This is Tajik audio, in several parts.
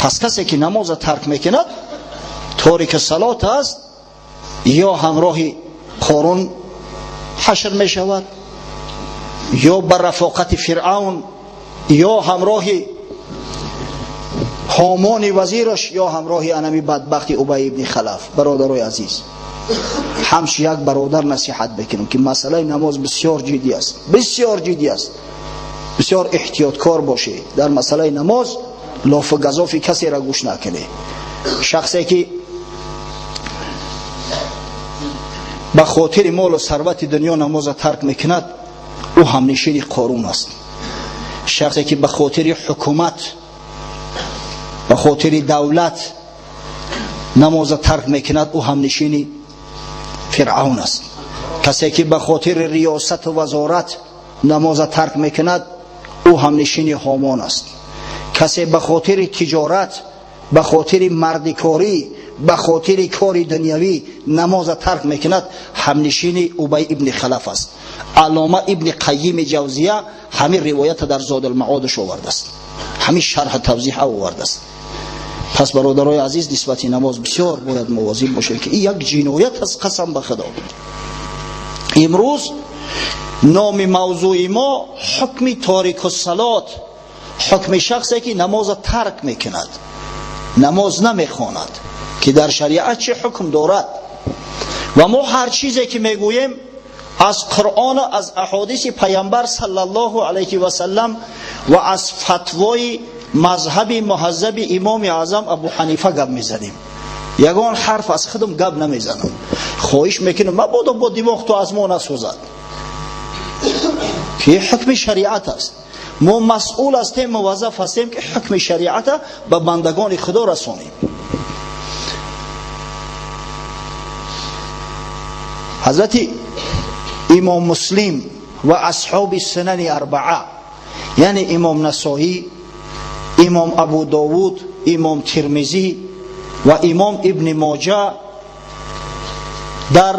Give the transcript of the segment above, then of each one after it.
Пас касе ки намоза тарк мекунад, торики салот аст, ё ҳамроҳи Қорун ҳашр мешавад, ё ба рафоқати Фиръавн, ё ҳамроҳи Ҳомони вазираш, ё ҳамроҳи анами бадбахти Убай ибни Халаф. Бародарои азиз, ҳамчи як бародар насиҳат бекунем, ки масъалаи намоз бисёр ҷиддӣ аст, бисёр ҷиддӣ аст. Бисёр эҳтиёткор бошед дар масъалаи намоз, лофу газофи касеро гӯш накунед. Шахсе ки ба хотири молу сарвати дунё намоза тарк мекунад, ӯ ҳамнишини Қорун аст. Шахсе ки ба хотири ҳукумат, ба хотири давлат намоза тарк мекунад, ӯ ҳамнишини Фиръавн аст. Касе ки ба хотири риёсату вазорат намоза тарк мекунад, ӯ ҳамнишини Ҳомон аст. Касе ба хотири тиҷорат, ба хотири мардикорӣ, ба хотири кори дунявӣ намоза тарк мекунад, ҳамнишини Убай ибни Халаф аст. Аллома ибни Қайими Ҷавзия ҳамин ривоята дар Зодулмаодаш овардааст, ҳамин шарҳу тавзиҳа овардааст. Пас бародарои азиз, нисбати намоз бисёр бояд мувозиб бошем, ки ин як ҷиноят аст, қасам ба Худо. Имрӯз номи мавзӯи мо ҳукми торикуссалот, ҳукми шахсе ки намоза тарк мекунад, намоз намехонад, ки дар шариат чӣ ҳукм дорад. Ва мо ҳар чизе ки мегӯем аз Қуръону аз аҳодиси Пайғамбар саллаллоҳу алайҳи васаллам ва аз фатвои мазҳаби муҳаззаби Имоми Аъзам Абу Ҳанифа гап мезанем. Ягон ҳарф аз худам гап намезанам. Хоҳиш мекунам, мабодо бо димоғ то аз мо насӯзад, ки ҳукми шариат аст. Мо масъул ҳастем, муваззаф ҳастем, ки ҳукми шариата ба бандагони Худо расонем. Ҳазрати Имом Муслим ва асҳоби сунани арбаа, яъне Имом Насоӣ, Имом Абу Довуд, Имом Тирмизӣ ва Имом Ибни Моҷа дар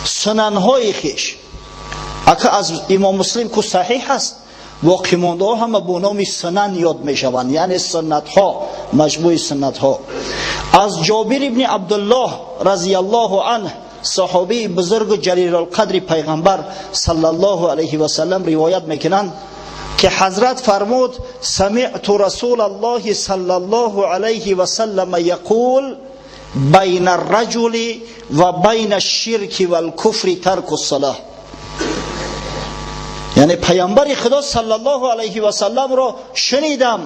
сунанҳои хеш, ака аз Имом Муслим ку саҳиҳ аст, боқимондаҳо ҳама бо номи сунан ёд мешаванд, яъне суннатҳо, маҷмӯи суннатҳо. Аз Ҷобир ибни Абдуллоҳ разияллоҳу анҳ, саҳобии бузургу ҷалилулқадри Пайғамбар саллаллоҳу алайҳи васаллам, ривоят мекунанд, ки ҳазрат фармуд: самиъту расулаллоҳи саллаллоҳу алайҳи васаллама яқул байна арраҷули ва байна ашширки валкуфри тарку ссалоҳ. Яъне Пайғамбари Худо саллаллоҳу алайҳи васалламро шунидам,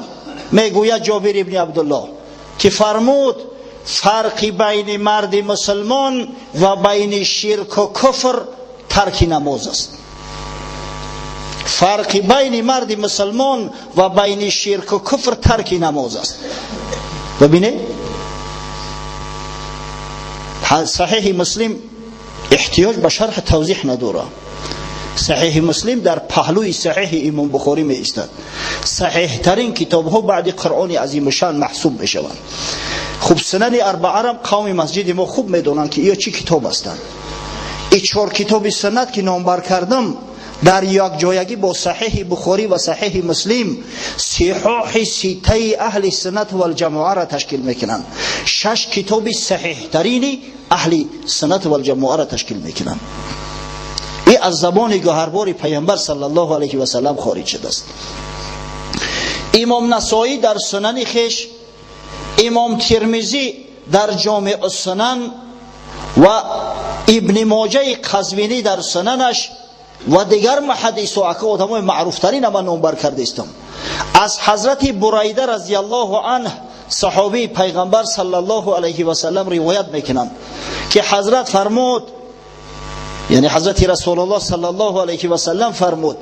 мегӯяд Ҷобир ибни Абдуллоҳ, ки фармуд: фарқи байни марди мусулмон ва байни ширку куфр тарки намоз аст. Фарқи байни марди мусулмон ва байни ширку куфр тарки намоз аст. Бибинед, Саҳиҳи Муслим эҳтиёҷ ба шарҳ тавзиҳ надорад. Саҳиҳи Муслим дар паҳлӯи Саҳиҳи Имом Бухорӣ меистад. Саҳиҳтарин китобҳо баъди Қуръони азимушшаън маҳсуб мешаванд. Хуб, сунани арбаарам қавми масҷиди мо хуб медонанд, ки иё чӣ китоб ҳастанд. И чор китоби суннат ки номбар кардам, дар якҷоягӣ бо Саҳиҳи Бухорӣ ва Саҳиҳи Муслим сиҳоҳи ситаи аҳли суннат валҷамоаро ташкил мекунанд. Шаш китоби саҳиҳтарини аҳли суннат валҷамоаро ташкил мекунанд. И аз забони гӯҳарбори Пайғамбар саллаллоҳу алайҳи васаллам хориҷ шудааст. Имом Насоӣ дар сунани хеш, Имом Тирмизӣ дар Ҷомеъ сунан ва Ибни Моҷаи Қазвинӣ дар сунанаш ва дигар муҳаддисо, ака одамои маъруфтарин ама номбар кардаистам, аз ҳазрати Бурайда разияллоҳу анҳ, саҳобии Пайғамбар саллаллоҳу алайҳи васаллам, ривоят мекунанд, ки ҳазрат фармуд, яъне ҳазрати Расулуллоҳ саллаллоҳу алайҳи васаллам фармуд: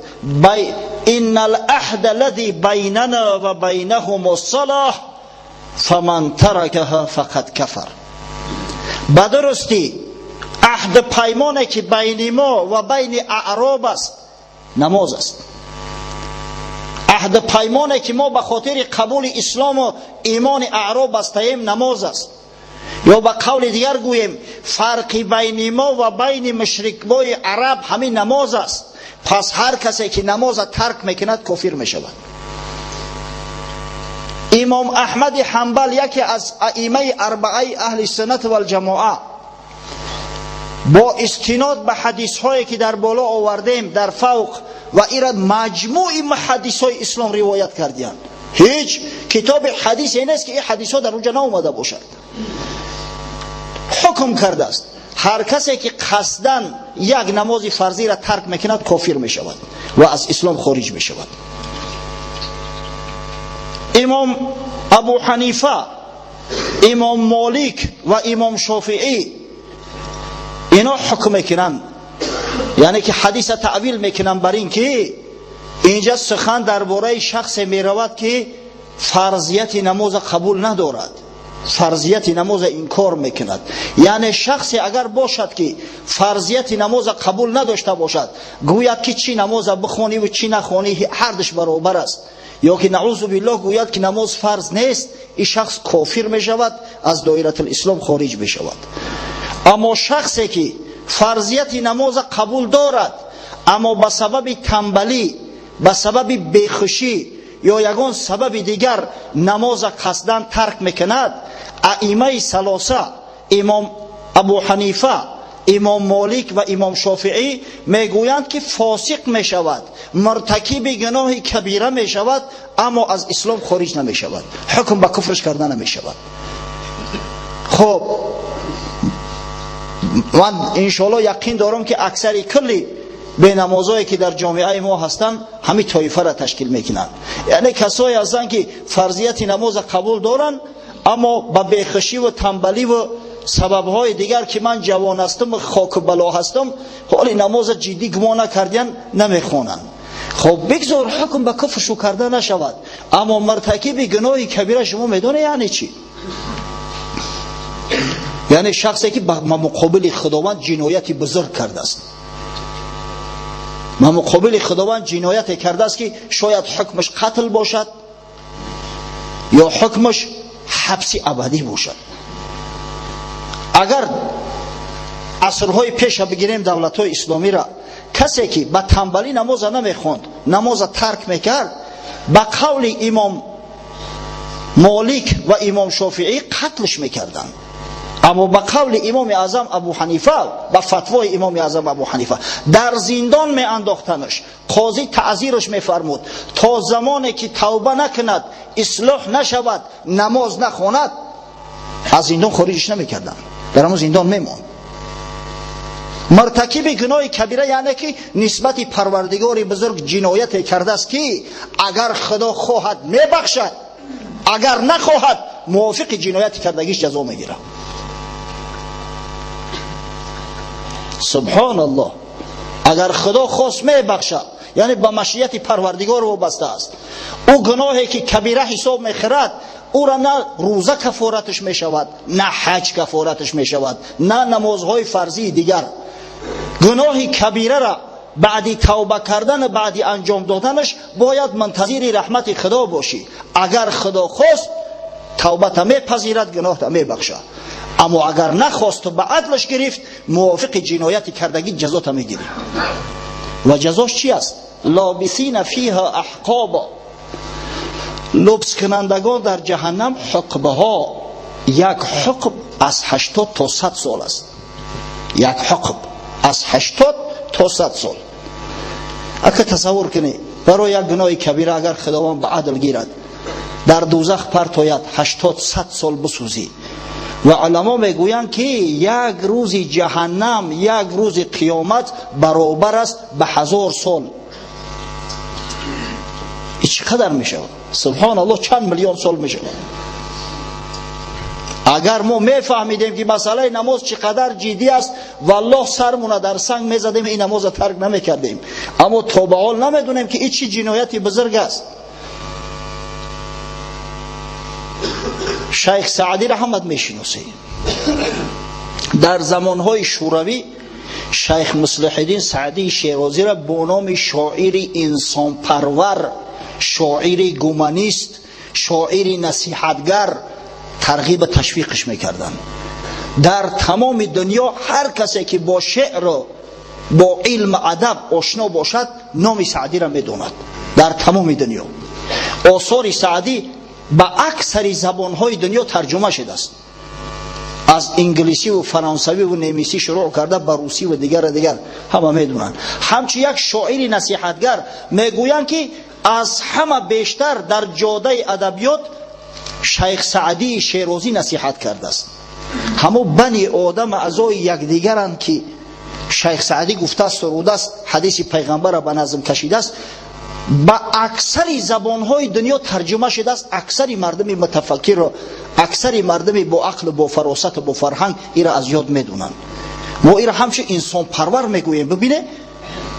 инна алаҳда аллади байнана ва байнаҳум ассалоҳ фаман таракаҳа фақад кафар. Ба дурустӣ аҳду паймоне ки байни мо ва байни аъроб аст, намоз аст. Аҳду паймоне ки мо ба хотири қабули ислому имони аъроб бастаем, намоз аст. Ё ба қавли дигар гӯем, фарқи байни мо ва байни мушрикбои араб ҳамин намоз аст. Пас ҳар касе ки намоза тарк мекунад, кофир мешавад. Имом Аҳмад Ҳанбал, яке аз аимаи арбаи аҳли суннат вал ҷамоа, бо истинод ба ҳадисҳое ки дар боло овардем, дар фавқ ва ира маҷмӯи ҳадисҳои ислом ривоят кардиянд. Ҳеҷ китоби ҳадисе нест ки ин ҳадисҳо дар онҷа наомада бошад. Ҳукм кардааст: ҳар касе ки қасдан як намози фарзиро тарк мекунад, кофир мешавад ва аз ислом хориҷ мешавад. Имом Абу Ҳанифа, имом Молик ва имом Шофиӣ ино ҳукм мекунанд, яъне ки ҳадиса таъвил мекунанд бар ин ки инҷа сухан дар бораи шахсе меравад, ки фарзияти намоза қабул надорад, фарзияти намоза инкор мекунад. Яъне шахсе агар бошад, ки фарзияти намоза қабул надошта бошад, гӯяд ки чӣ намоза бихониву чӣ нахонӣ, ҳардуш баробар аст, ё ки, наъузу биллоҳ, гӯяд ки намоз фарз нест, ин шахс кофир мешавад, аз доиратулислом хориҷ мешавад. Аммо шахсе ки фарзияти намоза қабул дорад, аммо ба сабаби тамбалӣ, ба сабаби бехушӣ ё ягон сабаби дигар намоза қасдан тарк мекунад, аимаи салоса, имом Абу Ҳанифа, имом Молик ва имом Шофиӣ мегӯянд, ки фосиқ мешавад, муртакиби гуноҳи кабира мешавад, аммо аз ислом хориҷ намешавад, ҳукм ба куфрш карда намешавад. Хуб, ман иншоалло яқин дорам, ки аксари кулли бенамозое ки дар ҷомеаи мо ҳастанд, ҳамин тоифаро ташкил мекунанд, яъне касое ҳастанд, ки фарзияти намоза қабул доранд, аммо ба бехушиву тамбаливу сабабҳои дигар, ки ман ҷавон ҳастам, хоку бало ҳастам, ҳоли намоза ҷиддӣ гумон накардиян, намехонанд. Хоб, бигзор ҳукм ба куфр шу карда нашавад, аммо муртакиби гуноҳи кабира шумо медонед яъне чӣ? Яъне шахсе ки ба муқобили Худованд ҷинояти бузург кардааст, ба муқобили Худованд ҷинояте кардааст, ки шояд ҳукмаш қатл бошад ё ҳукмаш ҳабси абадӣ бошад. Агар асрҳои пеша бигирем, давлатҳои исломиро, касе ки ба тамбалӣ намоза намехонд, намоза тарк мекард, ба қавли имом Молик ва имом Шофиӣ қатлш мекарданд, аммо ба қавли имоми аъзам Абу Ҳанифа, ба фатвои имоми аъзам Абу Ҳанифа, дар зиндон меандохтанаш. Қозӣ таъзираш мефармуд: то замоне ки тавба накунад, ислоҳ нашавад, намоз нахонад, аз зиндон хориҷиш намекарданд, дар ҳамон зиндон мемонд. Муртакиби гуноҳи кабира яъне ки нисбати Парвардигори бузург ҷинояте кардааст, ки агар Худо хоҳад, мебахшад, агар нахоҳад, мувофиқи ҷинояти кардагиш ҷазо мегирад. Субҳоналлоҳ! Агар Худо хост, мебахшад, яъне ба машияти Парвардигор вобаста аст. Ӯ гуноҳе ки кабира ҳисоб мехӯрад, ӯра на рӯза кафораташ мешавад, на ҳаҷ кафораташ мешавад, на намозҳои фарзии дигар. Гуноҳи кабирара баъди тавба кардан, баъди анҷом доданаш бояд мунтазири раҳмати Худо бошӣ. Агар Худо хост, тавбата мепазирад, гуноҳта мебахшад, аммо агар нахосту ба адлаш гирифт, мувофиқи ҷинояти кардагӣ ҷазота мегирӣ. Ва ҷазош чи аст? Лобисина фиҳа аҳқоба, лубскунандагон дар ҷаҳаннам ҳуқбаҳо. Як ҳуқб аз 80 то 100 сол аст, як ҳуқб аз 80 то 100 сол. Ака, тасаввур кунед, барои як гуноҳи кабира агар Худованд ба адл гирад, дар дӯзах партояд, 80-100 сол бисӯзӣ. Ва уламо мегӯянд, ки як рӯзи ҷаҳаннам, як рӯзи қиёмат баробар аст ба 1000 сол. Чӣ қадар мешавад? Субҳоналлоҳ, чанд миллион сол мешавад. Агар мо мефаҳмидем, ки масъалаи намоз чӣ қадар ҷиддӣ аст, валлоҳ, сармона дар санг мезадем, ин намоза тарк намекардем. Аммо то ба ҳол намедонем, ки ин чӣ ҷинояти бузург аст. Шайх Саъдиро ҳамат мешиносед. Дар замонҳои шӯравӣ шайх Муслиҳиддин Саъдии Шерозиро бо номи шоири инсонпарвар, шоири гуманист, шоири насиҳатгар тарғиба ташвиқш мекарданд. Дар тамоми дунё ҳар касе ки бо шеъру бо илм адаб ошно бошад, номи Саъдиро медонад. Дар тамоми дунё осори Саъдӣ ба аксари забонҳои дунё тарҷума шудааст. Аз инглисӣ ва фаронсавӣ ва немисӣ шурӯъ карда ба русӣ ва дигар дигар ҳама медонанд. Ҳамчун як шоири насиҳатгар мегӯянд, ки аз ҳама бештар дар ҷодаи адабиёт Шайх Саъдии Шерозӣ насиҳат кардааст. Ҳамо бани одам аъзои якдигаранд, ки Шайх Саъдӣ гуфтааст, сурудааст, ҳадиси пайғамбарро ба назм кашидааст, ба аксари забонҳои дунё тарҷума шудааст. Аксари мардуми мутафаккирро, аксари мардуми бо ақлу бо фаросату бо фарҳанг ира аз ёд медонанд. Мо ира ҳамчун инсонпарвар мегӯем. Бибине,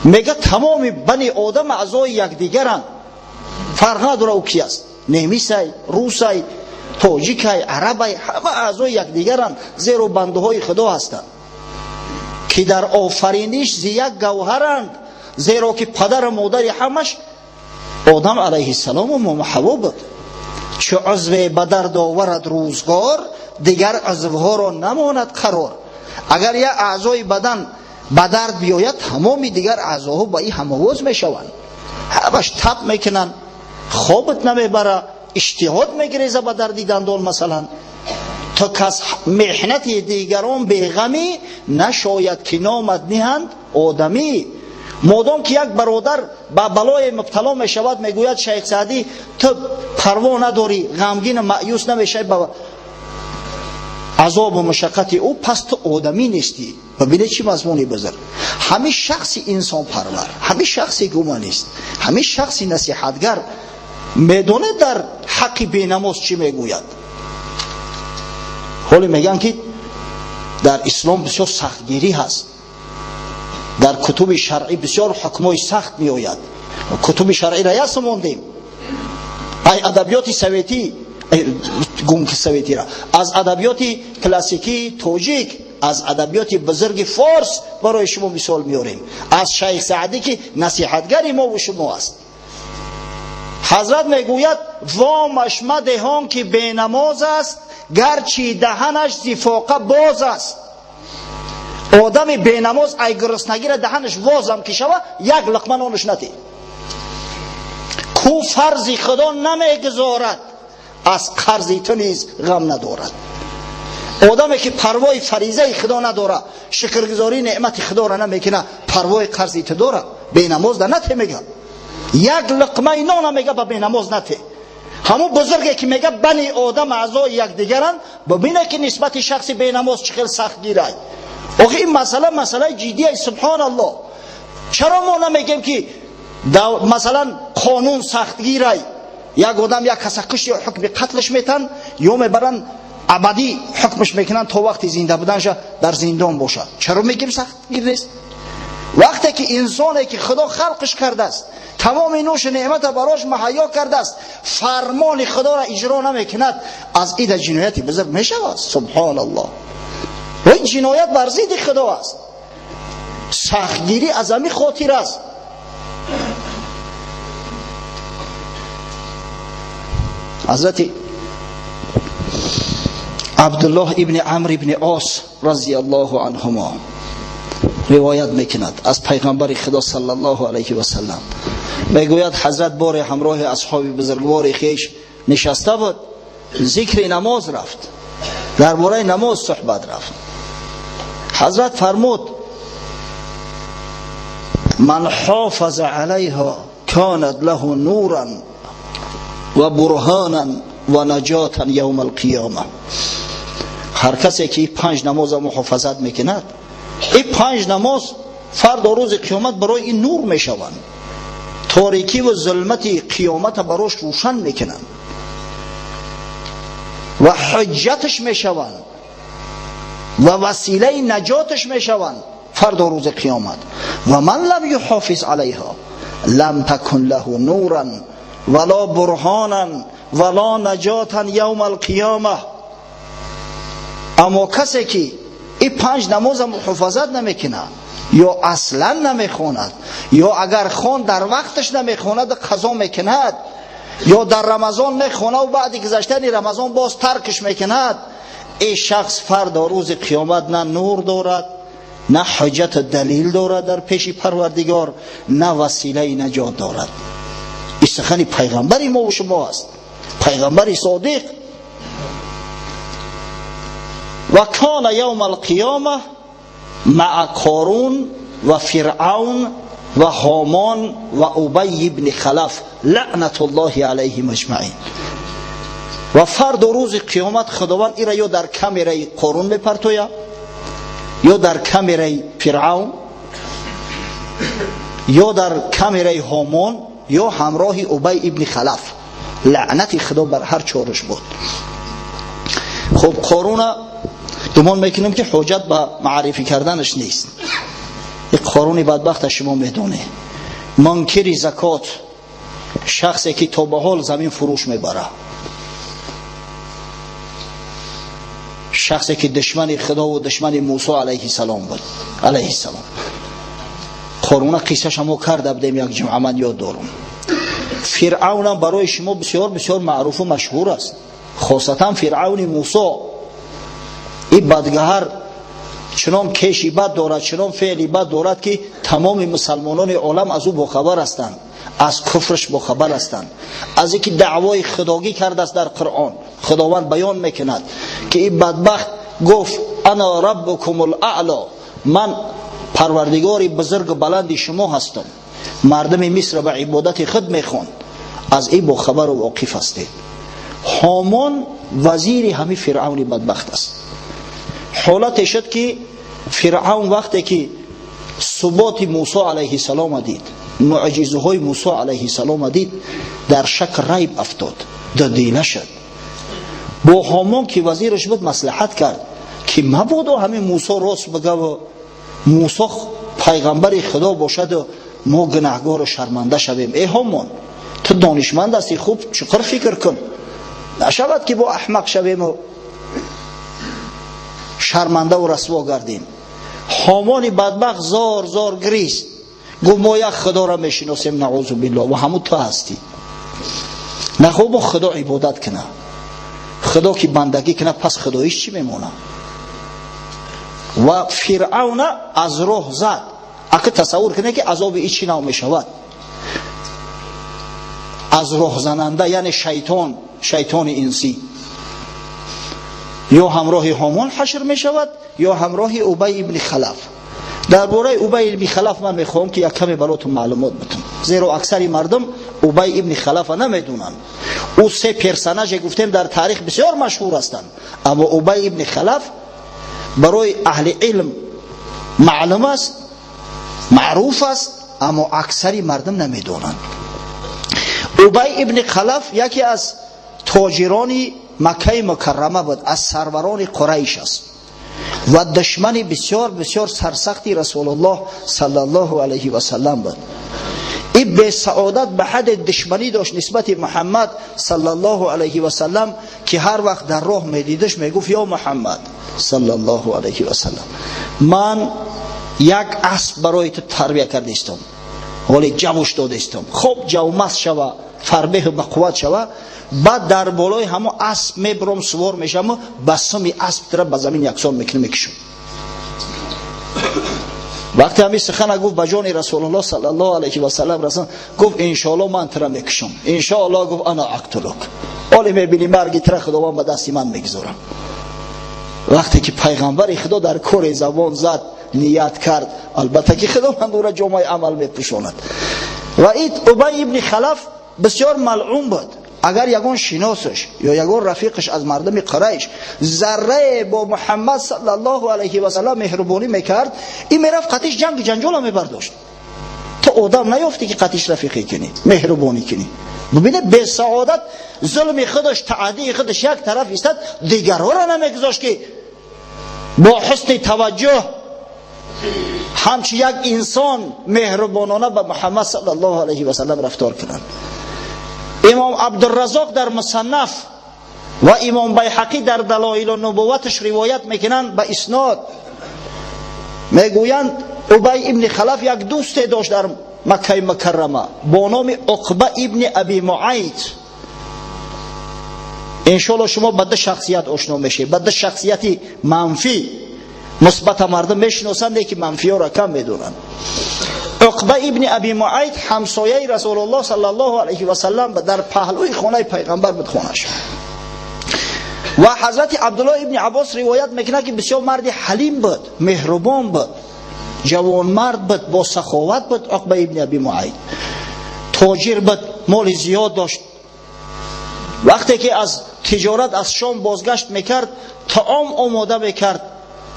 мега тамоми бани одам аъзои якдигаранд, фарқ надора ӯ ки аст, немисай, русай, тоҷикай, арабай, ҳама аъзои якдигаранд, зеро бандаҳои Худо ҳастанд, ки дар офариниш зи як гавҳаранд, зеро ки падару модари ҳамаш Одам алайҳиссалому мома Ҳаво буд. Чу узве ба дард оварад рӯзгор, дигар узвҳоро намонад қарор. Агар як аъзои бадан ба дард биёяд, тамоми дигар аъзоҳо ба ин ҳамовоз мешаванд, ҳамаш тап мекунанд, хобат намебара, иштиҳод мегиреза ба дарди дандон масалан. То кас меҳнати дигарон беғамӣ нашояд, ки номад ниҳанд одамӣ. Модом ки як бародар ба балое мубтало мешавад, мегӯяд Шайх Саъдӣ, ту парво надорӣ, ғамгину маъюс намешавӣ ба азобу мушаққати ӯ, пас ту одамӣ нестӣ. Бибинед чӣ мазмуни бузург. Ҳамин шахси инсонпарвар, ҳамин шахси гуманист, ҳамин шахси насиҳатгар медонад дар ҳаққи бенамоз чӣ мегӯяд. Ҳоле мегӯянд, ки дар ислом бисёр сахтгирӣ ҳаст, дар кутуби шаръӣ бисёр ҳукмҳои сахт меояд. Кутуби шаръиро ясно мондем, ай адабиёти советӣ, гум советира, аз адабиёти классикии тоҷик, аз адабиёти бузурги форс барои шумо мисол меорем, аз Шайх Саъдӣ, ки насиҳатгари мову шумо аст. Ҳазрат мегӯяд: вомаш мадеҳон, ки бенамоз аст, гарчи даҳанаш зифоқа боз аст. Одами бенамоз ай гуруснагира даҳанаш возам ки шава, як луқма нонаш надӣ. Ку фарзи Худо намегузорад, аз қарзи ту низ ғам надорад. Одаме ки парвои фаризаи Худо надора, шукргузории неъмати Худоро намекуна, парвои қарзи ту дора? Бенамоз да нате, мега, як луқмаи нона мега ба бенамоз нате. Ҳамун бузурге ки мега бани одам аъзои якдигаранд, бибине ки нисбати шахси бенамоз чӣ хел сахтгирай. Охи ин масъала масъалаи ҷиддия. Субҳоналлоҳ, чаро мо намегем, ки масалан қонун сахтгирай, як одам як каса кушт, ё ҳукми қатлш метан, ё мебаранд абадӣ ҳукмш мекунанд, то вақти зинда буданша дар зиндон бошад. Чаро мегем сахтгир нест, вақте ки инсоне ки Худо халқш кардааст, тамоми нӯшу неъмата барош муҳайё кардааст, фармони Худоро иҷро намекунад? Аз ида ҷинояти бузург мешавад. Субҳоналлоҳ, ин ҷиноят бар зидди Худо аст. Сахтгирӣ аз ҳамин хотир аст. Ҳазрати Абдуллоҳ ибни Амр ибни Ос разияллоҳу анҳумо ривоят мекунад аз пайғамбари Худо саллаллоҳу алайҳи васаллам. Мегӯяд, ҳазрат боре ҳамроҳи асҳоби бузургвори хеш нишаста буд, зикри намоз рафт, дар бораи намоз суҳбат рафт. Ҳазрат фармуд: ман ҳофаза алайҳо канат лаҳу нуран ва бурҳонан ва наҷотан явма алқиёма. Ҳар касе ки панҷ намоза муҳофазат мекунад, ин панҷ намоз фардо рӯзи қиёмат барои ин нур мешаванд, торикӣ ва зулмати қиёмата барош рӯшан мекунанд ва ҳуҷҷаташ мешаванд ва василаи наҷоташ мешаванд фардо рӯзи қиёмат. Ва ман лам юҳофиз алайҳо лам такун лаҳу нуран вало бурҳонан вало наҷотан явма алқиёма. Аммо касе ки ин панҷ намоза муҳофазат намекунад, ё аслан намехонад, ё агар хон дар вақташ намехонад, қазо мекунад, ё дар Рамазон мехонад ва баъди гузаштани Рамазон боз таркш мекунад, ин шахс фардо рӯзи қиёмат на нур дорад, на ҳуҷҷату далил дорад дар пеши Парвардигор, на василаи наҷот дорад. Ин сухани пайғамбари мо шумо аст. پیغمبر صادق. و کان یوم القیامه مع قارون و فرعون و هامان و ابی ابن خلف لعنت الله علیهم اجمعین. و فرد روز قیامت خداوند ایرا یا در کامرای قارون میپرتویا یا در کامرای فرعون یا در کامرای هامان یا همراه ابی ابن خلف. لعنت خدا بر هر چهارش بود. خب قارون گمان میکنم که حجت به معرفی کردنش نیست. یک قارون بدبخت شما میدونه، منکر زکات، شخصی که تا به حال زمین فروش میبره، شخصی که دشمن خدا و دشمن موسی علیه السلام بود، علیه السلام. قارون قصه شما کرده بودیم یک جمعه، من یاد دارم. فرعون هم برای شما بسیار بسیار معروف و مشهور است، خاصتا فرعون موسی. این بدگهر چنان کشی بد دارد، چنان فعلی بد دارد که تمام مسلمانان عالم از او باخبر هستند، از کفرش باخبر هستند، از اینکه دعوای خداگی کرده است در قرآن. خداوند بیان میکند که این بدبخت گفت انا ربکم الاعلی، من پروردگار بزرگ و بلند شما هستم. مردم مصر به عبادت خود میخوند، از این باخبر و واقف هستید. هامان وزیر همین فرعون بدبخت است. حالت شد که فرعون وقتی که ثبات موسی علیه السلام دید، معجزه های موسی علیه السلام دید، در شک ریب افتاد، ددیله شد. با هامان که وزیرش بود مصلحت کرد که مبادا همین موسی راست بگه و موسی پیغمبر خدا باشد و ما گناهگار و شرمنده شویم. ای هامان، تو دانشمند هستی، خوب چقدر فکر کن، نشود که با احمق شویم و شرمنده و رسوا گردیم. هامان بدبخت زار زار گریست، گفت ما یک خدا را میشناسیم، نعوذ بالله، و همون تو هستی. نخو با خدا عبادت کنه، خدا که بندگی کنه، پس خداییش چی میمونه؟ و فرعون از راه زد. اگه تصور کنه که عذاب ای چی نام میشود، از راه زننده یعنی شیطان، شیطان انسی، یا همراه هامان حشر می شود یا همراه ابی ابن خلف. درباره ابی ابن خلف من میخوام که یک کمی براتون معلومات بدم، زیرا اکثر مردم ابی ابن خلف نمیدونن. او سه پرسناژ گفتیم در تاریخ بسیار مشهور هستند، اما ابی ابن خلف برای اهل علم معلوم است، معروف است، اما اکثر مردم نمیدونند. ابی ابن خلف یکی از تاجران مکه مکرمه بود، از سروران قریش است و دشمن بسیار بسیار سرسختی رسول الله صلی الله علیه و سلم بود. این به سعادت به حد دشمنی داشت نسبت محمد صلی الله علیه و سلم که هر وقت در راه میدیدش میگفت یا محمد صلی الله علیه و سلم، من یک اسب برای تو تربیه کردیستم، ولی جوش دادیستم، خوب جو مست شوه، فربه به قوت شوه، بعد در بالای همو اسب میبرم سوار میشم و به سم اسب تره به زمین یکسان میکنم میکشم. وقتی همین سخن گفت به جان رسول الله صلی الله علیه و سلم رسول، گفت انشاءالله من تره میکشم، انشاءالله. گفت انا اقتلک، حالی میبینی مرگ تره خداوند به دست من میگذارم. وقتی که پیغمبر خدا در کور زبان زد، نیت کرد، البته که خداوند او را جامعه عمل میپوشاند. و این ابی ابن خلف بسیار ملعون بود. اگر یگان شناسش یا یگان رفیقش از مردم قریش ذره با محمد صلی الله علیه و سلم مهربانی میکرد، این میرفت قطیش جنگ جنجال میبرداشت. تو آدم نیافتی که قطیش رفیقی کنی، مهربانی کنی. ببینه به سعادت ظلم خودش، تعدی خودش یک طرف ایستاد، دیگرها را نمیگذاشت که با حسن توجه همچی یک انسان مهربانانه به محمد صلی الله علیه و سلم رفتار کنند. امام عبدالرزاق در مصنف و امام بیهقی در دلایل نبوتش روایت میکنند به اسناد، میگویند ابی ابن خلف یک دوست داشت در مکه مکرمه با نام عقبه ابن ابی معیط. انشالله شما با دو شخصیت آشنا میشید، با دو شخصیت منفی. مثبت مردم میشناسند که منفی ها را کم میدونند. Уқба ибн Аби Муайт ҳамсояи Расулуллоҳ саллаллоҳу алайҳи ва саллам дар паҳлӯи хонаи пайғамбар буд хонаш. Ва ҳазрати Абдуллоҳ ибн Аббос ривоят мекунад ки бисёр марди ҳалим буд, меҳрубон буд, ҷавонмард буд, бо саховат буд. Уқба ибн Аби Муайт тоҷир буд, моли зиёд дошт. Вақте ки аз тиҷорат аз Шом бозгашт мекард, таом омода мекард,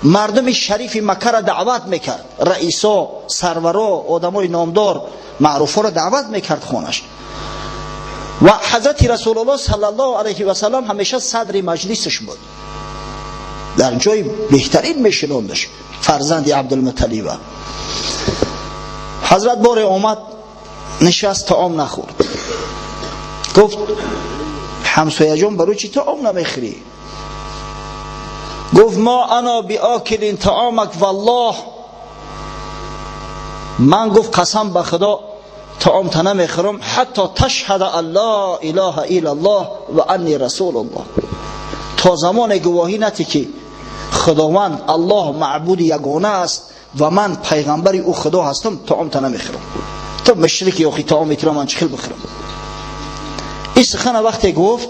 мардуми шарифи Маккаро даъват мекард, раисо, сарваро, одамои номдор, маъруфҳоро даъват мекард хонаш. Ва ҳазрати Расулуллоҳ саллаллоҳу алайҳи васаллам ҳамеша садри маҷлисаш буд, дар ҷои беҳтарин мешинондаш фарзанди Абдулмуталлиба. Ҳазрат боре омад, нишаст, таом нахӯрд. Гуфт: ҳамсояҷон, барои чӣ таом намехӯрӣ? Гуфт: ма ана биокилин таомак валлоҳ. Ман, гуфт, қасам ба Худо, таомта намехӯрам ҳатто ташҳада ан ла илаҳа иллаллоҳ ва анни расулуллоҳ, то замоне гувоҳӣ натӣ ки Худованд Аллоҳ маъбуди ягона аст ва ман пайғамбари ӯ Худо ҳастам, таомта намехӯрам. Ту мушрики, охи таоми туро ман чӣ хел бихӯрам? Ин сухана вақте гуфт,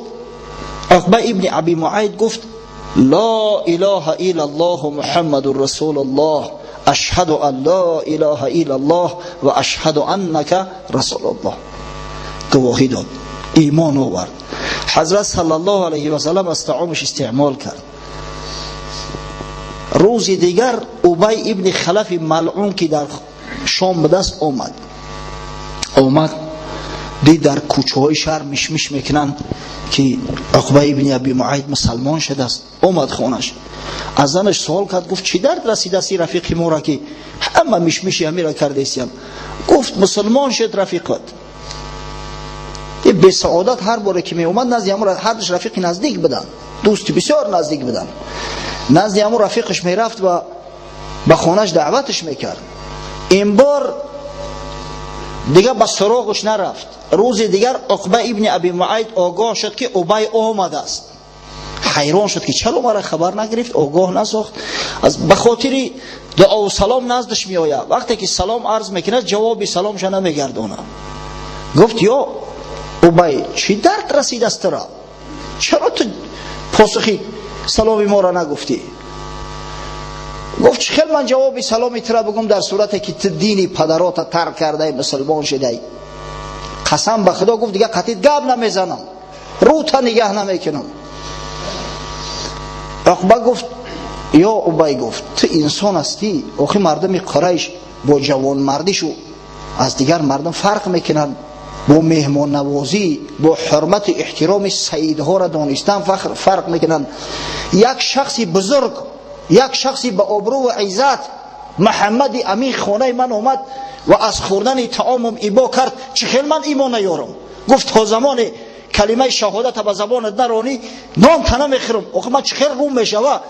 Уқба ибни Аби Муайт гуфт: ла илаҳа иллаллоҳ Муҳаммадун расулуллоҳ, ашҳаду ан ла илаҳа иллаллоҳ ва ашҳаду аннака расулуллоҳ. Гувоҳӣ дод, имон овард. Ҳазрат саллаллоҳу алайҳи васаллам аз таомаш истеъмол кард. Рӯзи дигар Убай ибни Халафи малъун, ки дар Шом ба даст омад, дид дар кӯчаҳои шаҳр мишмиш мекунанд ки Уқба ибни Аби Муайт мусалмон шудааст. Омад хонаш, аз занаш суол кард, гуфт: чӣ дард расидааст ин рафиқи моро ки ҳама мишмиши ҳамира кардесиям? Гуфт: мусулмон шуд рафиқат. Ин бесаодат ҳар боре ки меомад назди ҳамун, ҳардуш рафиқи наздик буданд, дӯсти бисёр наздик буданд, назди ҳамун рафиқаш мерафт ва ба хонаш даъваташ мекард. Ин бор дига ба суроғаш нарафт. Рӯзи дигар Уқба ибни Аби Муайт огоҳ шуд ки Убай омадааст. Ҳайрон шуд ки чаро мара хабар нагирифт, огоҳ насохт. Ба хотири дуову салом наздаш меояд. Вақте ки салом арз мекунад, ҷавоби саломша намегардонад. Гуфт: ё Убай, чӣ дард расидааст тура? Чаро ту посухи саломи моро нагуфтӣ? Гуфт: чӣ хел ман ҷавоби саломи тура бигум дар сурате ки ту дини падарота тарк кардаи, мусулмон шудаи? Қасам ба Худо, гуфт, дига қатъи гап намезанам, рӯта нигаҳ намекунам. Уқба гуфт: ё Убай, гуфт, ту инсон ҳастӣ, охи мардуми Қурайш бо ҷавонмардишу аз дигар мардум фарқ мекунанд, бо меҳмоннавозӣ, бо ҳурмату эҳтироми саидҳоро донистан фарқ мекунанд. Як шахси бузург, як шахси ба обрӯ ва иззат, Муҳаммади Амин, хонаи ман омад ва аз хӯрдани таомум ибо кард, чӣ хел ман имон наёрам? Гуфт: то замоне калимаи шаҳодата ба забонат наронӣ, нонта намехӯрам. Охи ман чӣ хел рӯм мешава?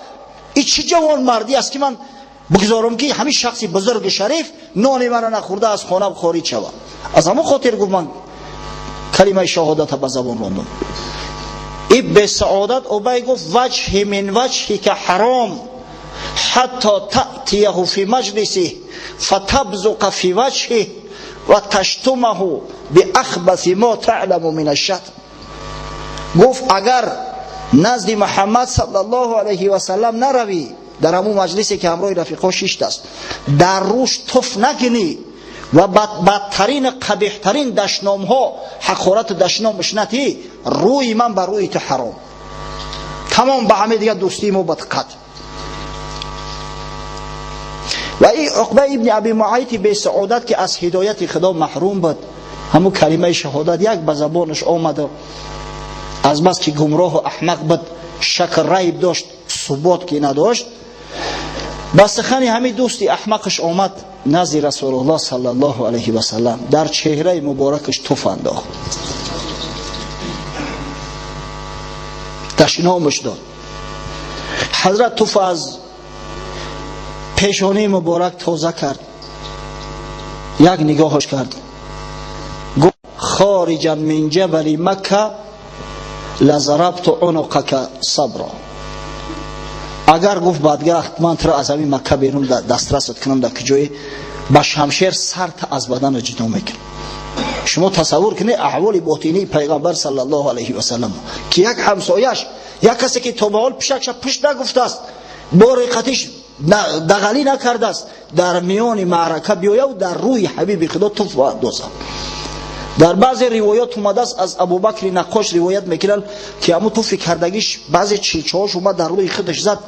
И чӣ ҷавонмардӣ аст ки ман бигзорам ки ҳамин шахси бузурги шариф нони маро нахӯрда аз хонам хориҷ шава? Аз ҳамон хотир, гуфт, ман калимаи шаҳодата ба забон рондам. И бесаодат Убай гуфт: ваҷҳи мин ваҷҳика ҳаром ҳатто таътияҳу фи маҷлисиҳ фатабзуқа фи ваҷҳиҳ ва таштумаҳу биахбаси мо таъламу мин ашшатм. Гуфт: агар назди Муҳаммад саллаллоҳу алайҳи васаллам наравӣ, дар ҳамун маҷлисе ки ҳамроҳи рафиқҳо шиштааст, дар рӯш туф накунӣ ва бадтарин, қабеҳтарин дашномҳо, ҳақорату дашномаш натӣ, рӯи ман ба рӯи ту ҳаром. Тамом, ба ҳаме дигар дӯстии мо ба қатъ. Ва ин Уқба ибни Аби Муайти бесаодат, ки аз ҳидояти Худо маҳрум буд, ҳамун калимаи шаҳодат як ба забонаш омаду аз бас ки гумроҳу аҳмақ буд, шак райб дошт, субот ки надошт, ба сухани ҳамин дӯсти аҳмақаш омад назди Расулуллоҳ саллаллоҳу алайҳи васаллам, дар чеҳраи муборакаш туф андохт, дашномаш дод. Ҳазрат туф аз пешонии муборак тоза кард, як нигоҳаш кард, гуфт: хориҷан мин ҷабали Макка лазарабту унуқака сабро. Агар, гуфт, бадгахт, ман туро аз ҳамин Макка берун дастрасат кунам, дар куҷое ба шамшер сарта аз бадана ҷудо мекунам. Шумо тасаввур кунед аҳволи ботинии пайғамбар саллаллоҳу алайҳи васаллам, ки як ҳамсояш, як касе ки то ба ҳол пишакша пушт нагуфтааст, бо реқатиш дағалӣ накардааст, дар миёни маърака биёяв дар рӯи ҳабиби худо туф андозад. Дар баъзе ривоят омадааст, аз Абубакри Наққош ривоят мекунанд, ки ҳамун туфи кардагиш баъзе чилчаҳош омад дар рӯи худаш зад,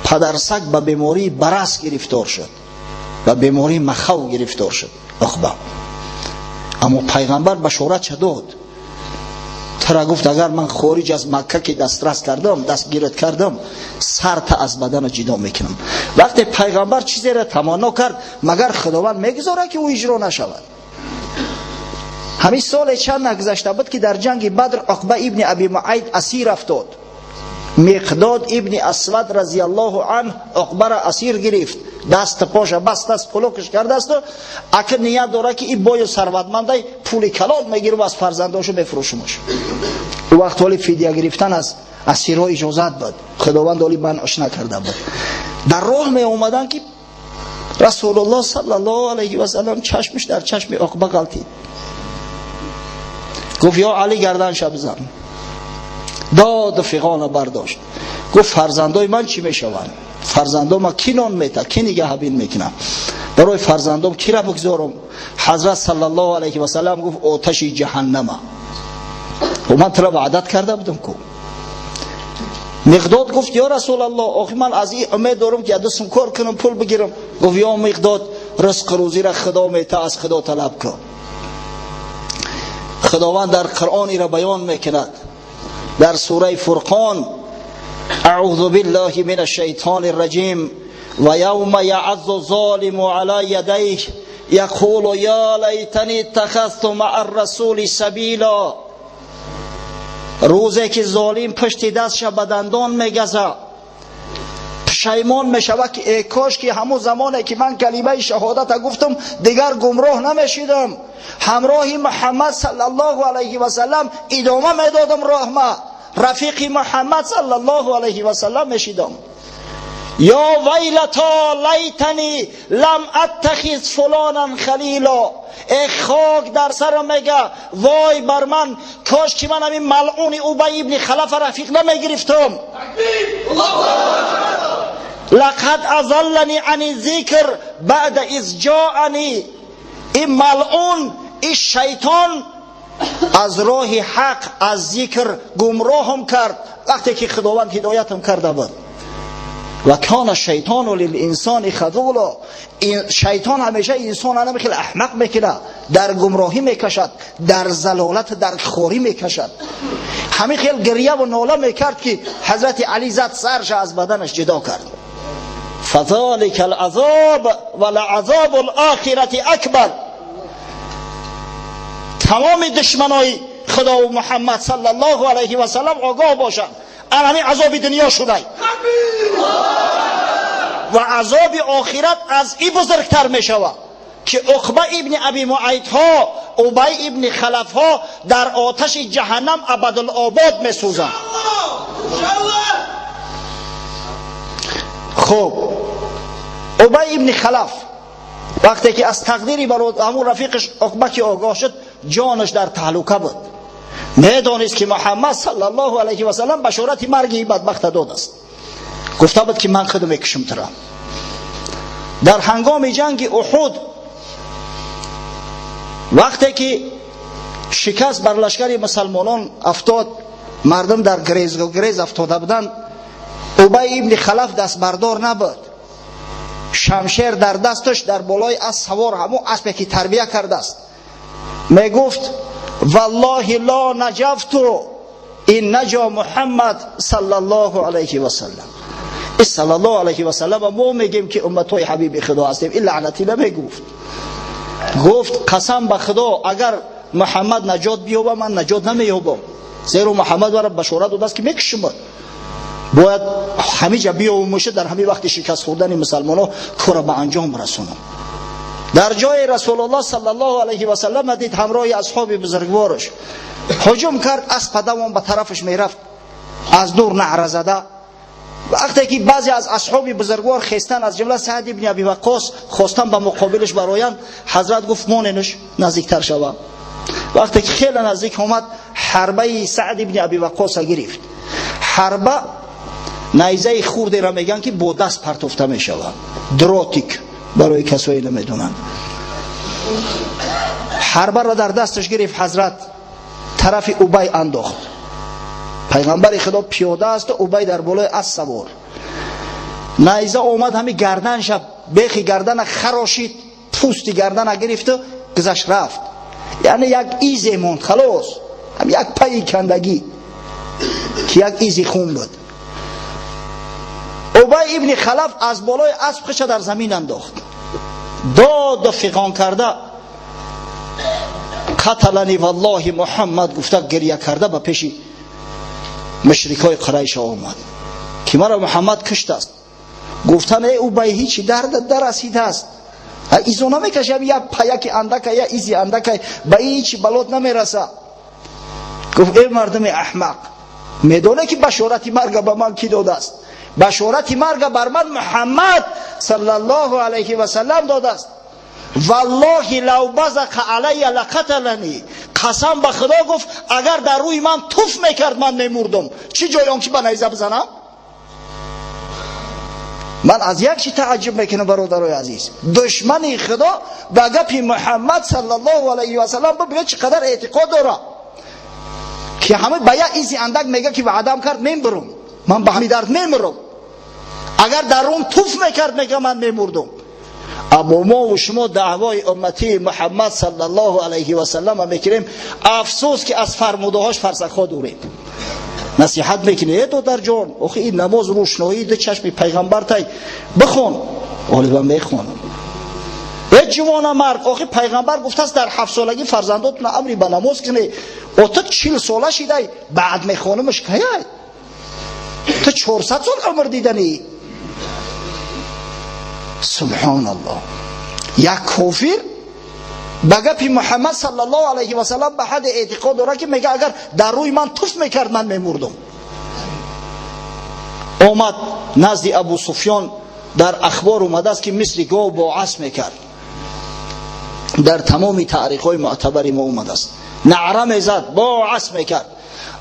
падарсаг ба бемории барас гирифтор шуд, ба бемории махав гирифтор шуд. Уқба. Аммо пайғамбар башорат дод, тара гуфт агар ман хориҷ аз Макка ки дастрас кардам, дастгират кардам, сарта аз бадана ҷудо мекунам. Вақте пайғамбар чизеро таманно кард, магар Худованд мегузорад ки ӯ иҷро нашавад? Ҳамин соле чанд нагузашта буд, ки дар ҷанги Бадр Уқба ибни Аби Муайд асир афтод. Миқдод ибни Асвад разияллоҳу анҳ Уқбаро асир гирифт, даст поша бастааст, пулокаш кардасту ака ният дорад, ки и бою сарватмандай, пули калон мегиру аз фарзандошу мефурӯшумаш. Ӯ вақт ҳоли фидия гирифтан аз асирҳо иҷозат буд, Худованд ҳоли манъш накарда буд. Дар роҳ меомаданд, ки Расулуллоҳ саллаллоҳу алайҳи васаллам чашмаш дар чашми Уқба ғалтид. Гуфт: ё Али, гарданша бизан. Доду фиғона бардошт, гуфт: фарзандои ман чӣ мешаванд? Фарзандом ма ки нон мета, ки нигаҳбин мекунам? Барои фарзандом кира бигзорам? Ҳазрат саллаллоҳу алайҳи васаллам гуфт: оташи ҷаҳаннама. Ман тура ваъдат карда будам ку. Миқдод гуфт: ё Расулаллоҳ, охи ман аз ин умед дорам, ки дастам кор кунам, пул бигирам. Гуфт: ё Миқдод, ризқу рӯзира Худо мета, аз Худо талаб кун. Худованд дар Қуръон ира баён мекунад дар сураи Фурқон: аъузу биллаҳи мин ашшайтони рраҷим, ва явма яъаззу золиму ала ядайҳ яқулу я лайтани иттахазту маа ррасули сабила. Рӯзе ки золим пушти дастша ба дандон мегаза, пушаймон мешавад, ки э кош ки ҳамун замоне ки ман калимаи шаҳодата гуфтам, дигар гумроҳ намешидам, ҳамроҳи Муҳаммад саллаллоҳу алайҳи васаллам идома медодам роҳма, рафиқи Муҳаммад саллаллоҳу алайҳи васаллам мешидам. Ё вайлато лайтани лам аттахиз фулонан халило. Э хок дар сарам, мега, вой бар ман, кош ки ман ҳамин малъуни Убай ибни Халафа рафиқ намегирифтам. Лақад азаллани ани зикр баъда из ҷоани. Ин малъун, ин шайтон аз роҳи ҳақ, аз зикр гумроҳам кард, вақте ки Худованд ҳидоятам карда буд. Ва кана шайтону лилинсони хазула. Шайтон ҳамеша инсон ана хеле аҳмақ мекунад, дар гумроҳӣ мекашад, дар залолат, дар хорӣ мекашад. Ҳамин хел гирьяву нола мекард, ки ҳазрати Али зад, сарша аз баданаш ҷудо кард. Фазалика алазоб ва лаазобу лохирати акбар. Тамоми душманои Худову Муҳаммад саллаллоҳу алайҳи васаллам огоҳ бошанд, ан ҳамин азоби дунё шудай ва азоби охират аз и бузургтар мешавад, ки Уқба ибни Аби Муайдҳо, Убай ибни Халафҳо дар оташи ҷаҳаннам абадулобод месӯзанд. Хуб, Убай ибни Халаф вақте ки аз тақдири ҳамун рафиқаш Уқба ки огоҳ шуд, ҷонаш дар таҳлука буд. Медонист, ки Муҳаммад саллаллоҳу алайҳи васаллам башорати марги бадбахта додааст, гуфта буд, ки ман худу мекушам тура. Дар ҳангоми ҷанги Уҳуд, вақте ки шикаст бар лашкари мусалмонон афтод, мардум дар грез афтода буданд, Убай ибни Халаф дастбардор набуд. Шамшер дар дасташ, дар болои асп савор, ҳамун аспе ки тарбия кардааст, мегуфт: валлоҳи ло наҷафту ин наҷо Муҳаммад саллаллоҳу алайҳи васаллам. И саллаллоҳу алайҳи васаллам, мо мегем, ки умматҳои ҳабиби Худо ҳастем, ин лаънатӣ намегуфт. Гуфт: қасам ба Худо, агар Муҳаммад наҷот биёба, ман наҷот намеёбам, зеро Муҳаммад вара башорат додааст, ки мекушумад. Бояд ҳамиҷа биёвумуша, дар ҳамин вақти шикаст хӯрдани мусалмонҳо кора ба анҷом расонам. Дар ҷои Расулуллоҳ саллаллоҳу алайҳи васаллам дид, ҳамроҳи асҳоби бузургвораш ҳуҷум кард. Асп давон ба тарафаш мерафт, аз дур наъра зада. Вақте ки баъзе аз асҳоби бузургвор хестан, аз ҷумла Саъд ибни Аби Ваққос, хостан ба муқобилаш бароянд, ҳазрат гуфт моненаш наздиктар шава. Вақте ки хеле наздик омад, ҳарбаи Саъд ибни Аби Ваққоса гирифт. Ҳарба найзаи хурдеро мегӯянд, ки бо даст партофта мешавад, дротик барои касое намедонанд. Ҳарбаро дар дасташ гирифт, ҳазрат тарафи Убай андохт. Пайғамбари Худо пиёда аст, Убай дар болои асп савор. Найза омад ҳами гарданша, бехи гардана харошид, пӯсти гардана гирифту гузашт рафт. Яъне як изе монд, халос, ҳам як пайи кандагӣ, ки як изи хун буд. Убай ибни Халаф аз болои асп хиша дар замин андохт, доду фиғон карда, қаталани валлоҳи Муҳаммад гуфта, гиря карда ба пеши мушрикои Қурайша омад, ки маро Муҳаммад куштааст. Гуфтан: э Убай, ҳичи дард дарасидааст, изо намекашам, як паяки андака, я изи андака, ба ҳичи балот намераса. Гуфт: э мардуми аҳмақ, медоне ки башорати марга ба ман кӣ додааст? Башорати марга бар ман Муҳаммад саллаллоҳу алайҳи васаллам додааст. Валлоҳи лав базақа алайя лақаталани, қасам ба Худо, гуфт, агар дар рӯи ман туф мекард, ман мемурдум, чӣ ҷои он ки ба найза бизанам. Ман аз як чи тааҷҷуб мекунам, бародарои азиз: душмани Худо ба гапи Муҳаммад саллаллоҳу алайҳи васаллам бибинед чӣ қадар эътиқод дорад, ки ҳама ба як изи андак мега, ки ваъдам кард, мембурум, ман ба ҳами дард мемурам. Агар дар рӯм туф мекард, мега, ман мемурдум. Аммо мо ва шумо даъвои умматии Муҳаммад саллаллоҳу алайҳи васаллам мекунем, афсӯс ки аз фармудаҳош фарсахҳо дурем. Насиҳат мекунем: э додарҷон, охи ин намоз рӯшноии ду чашми пайғамбар тай, бихон. Ғолибан мехонам. Э ҷавона мард, охи пайғамбар гуфтааст, дар 7 солагӣ фарзандотона амри ба намоз кунӣ, о ту 40 сола шидай, баъд мехонамаш, каяй? Ту 400 сол умр диданӣ. Субҳоналлоҳ, як кофир ба гапи Муҳаммад саллаллоҳу алайҳи васаллам ба ҳадди эътиқод дорад, ки мега, агар дар рӯи ман туф мекард, ман мемурдум. Омад назди Абу Суфён. Дар ахбор омадааст, ки мисли гов бо асп мекард. Дар тамоми таърихҳои муътабари мо омадааст, наъра мезад, бо асп мекард.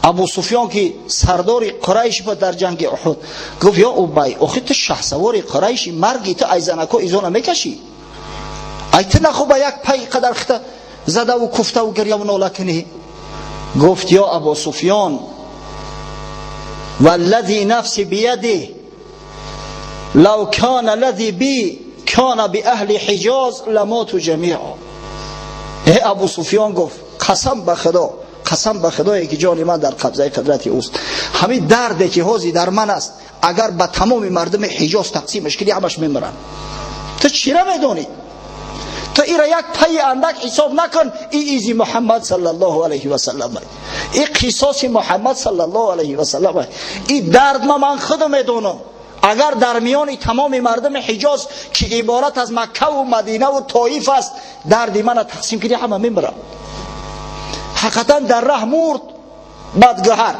Абу Суфён, ки сардори Қурайш буд дар ҷанги Уҳуд, гуфт: ё Убай, охи ту шаҳсавори Қурайши, марги ту айзанако изона мекашӣ, ай ту нахуба як пай қадар хита задаву куфтаву гиряву нола кунӣ? Гуфт: ё Абу Суфён, валлази нафси бияди лав кана лази би кана би аҳли Ҳиҷоз ламоту ҷамиа. Э Абу Суфён, гуфт, қасам ба Худо, қасам ба Худое ки ҷони ман дар қабзаи қудрати ӯст, ҳамин дарде ки ҳозир дар ман аст, агар ба тамоми мардуми Ҳиҷоз тақсимаш кунӣ, ҳамаш мемиранд. Ту чира медонӣ? Ту ира як пайи андак ҳисоб накун. И изи Муҳаммад саллаллоҳу алайҳи васаллам, и қисоси Муҳаммад саллаллоҳу алайҳи васаллам, и дард ма ман худо медонам. Агар дар миёни тамоми мардуми Ҳиҷоз, ки иборат аз Маккаву Мадинаву Тоиф аст, дарди мана тақсим кунӣ, ҳама мемирам. Ҳақиқатан дар раҳ мурд бадгӯҳар,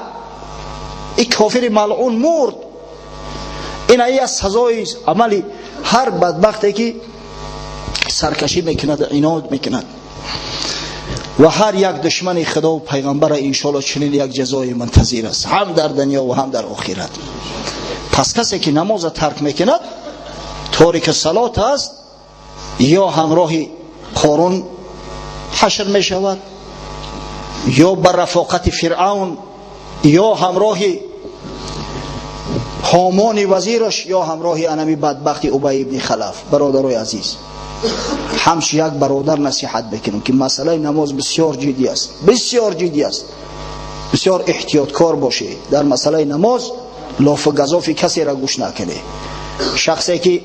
и кофири малъун мурд. Ина и аз сазои амали ҳар бадбахте ки саркашӣ мекунад, инод мекунад. Ва ҳар як душмани Худову пайғамбара иншоалло чунин як ҷазои мунтазир аст, ҳам дар дунё ва ҳам дар охират. Пас касе ки намоза тарк мекунад, торики салот аст, ё ҳамроҳи Қорун ҳашр мешавад, ё ба рафоқати Фиръавн, ё ҳамроҳи Ҳомони вазираш, ё ҳамроҳи анами бадбахти Убай ибни Халаф. Бародарои азиз, ҳамчун як бародар насиҳат мекунем, ки масъалаи намоз бисёр ҷиддӣ аст, бисёр ҷиддӣ аст. Бисёр эҳтиёткор бошед дар масъалаи намоз, лофу газофи касеро гӯш накунед. Шахсе ки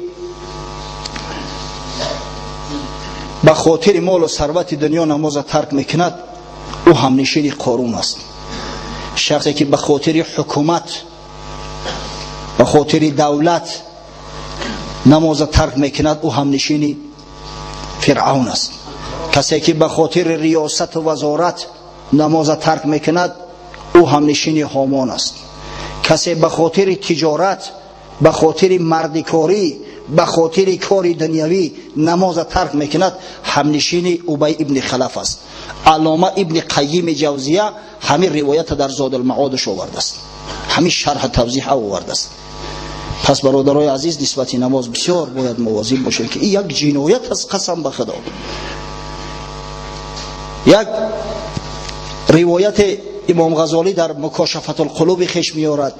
ба хотири молу сарвати дунё намоза тарк мекунад, ӯ ҳамнишини Қорун аст. Шахсе ки ба хотири ҳукумат, ба хотири давлат намоза тарк мекунад, ӯ ҳамнишини Фиръавн аст. Касе ки ба хотири риёсату вазорат намоза тарк мекунад, ӯ ҳамнишини Ҳомон аст. Касе ба хотири тиҷорат ба хотири мардикорӣ, ба хотири кори дунявӣ намоза тарк мекунад, ҳамнишини Убай ибни Халаф аст. Аллома Ибни Қайими Ҷавзия ҳамин ривоята дар Зодулмаодаш овардааст, ҳамин шарҳ тавзеҳ овардааст. Пас, бародарои азиз, нисбати намоз бисёр бояд мувозиб бошем, ки ин як ҷиноят аст, қасам ба Худо. Як ривояти Имом Ғазолӣ дар Мукошафатулқулуби хеш меорад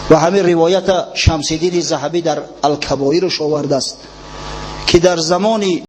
ва ҳамин ривоята Шамсиддини Заҳабӣ дар Алкабоираш овардааст, ки дар замони